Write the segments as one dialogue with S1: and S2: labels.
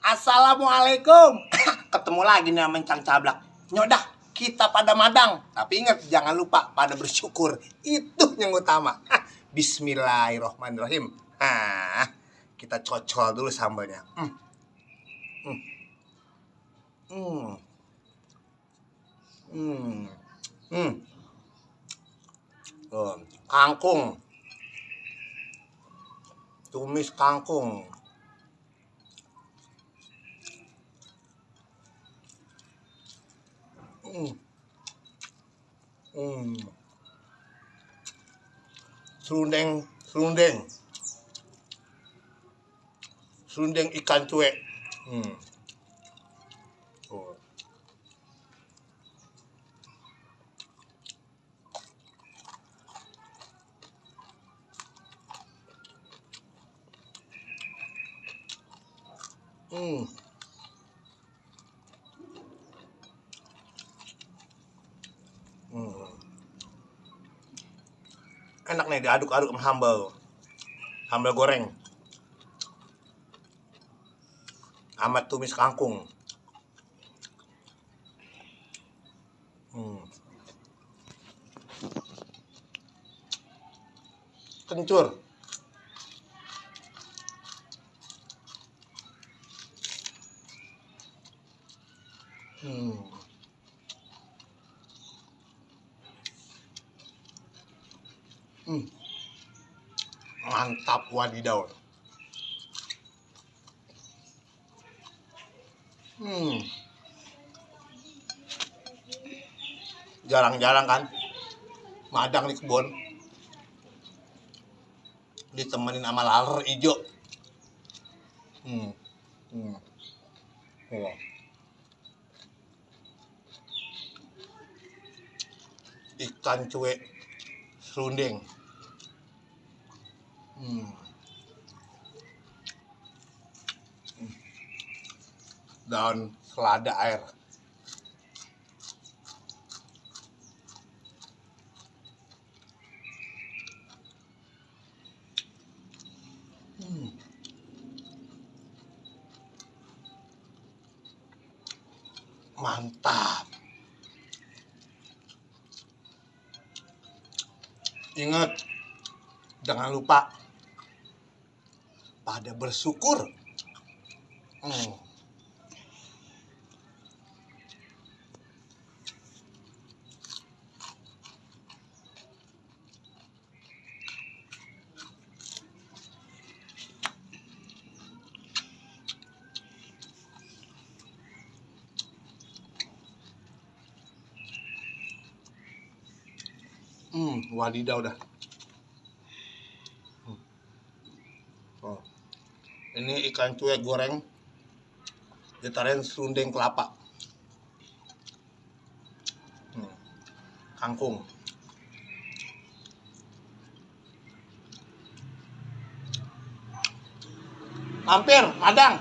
S1: Assalamualaikum. Ketemu lagi nih sama Cang Cablak. Nyodah, kita pada madang. Tapi ingat, jangan lupa pada bersyukur. Itu yang utama. Bismillahirrohmanirrohim. Kita cocol dulu sambalnya. Kangkung. Tumis kangkung. Serundeng ikan cuek. Enak nih diaduk-aduk sama sambal goreng sama tumis kangkung. Kencur. Mantap wadidaw. Jarang-jarang kan madang di kebun ditemenin sama laler ijo. Ikan cuek serundeng. Daun selada air. Mantap. Ingat, jangan lupa pada bersyukur. Wadidaw dah. Ini ikan cuek goreng ditaruhin serundeng kelapa. Kangkung. Hampir madang.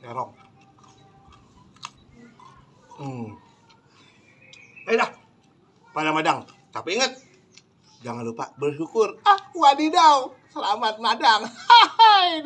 S1: Terong. Dah pada madang. Tapi ingat, jangan lupa bersyukur. Wadidaw, selamat madang. Hai,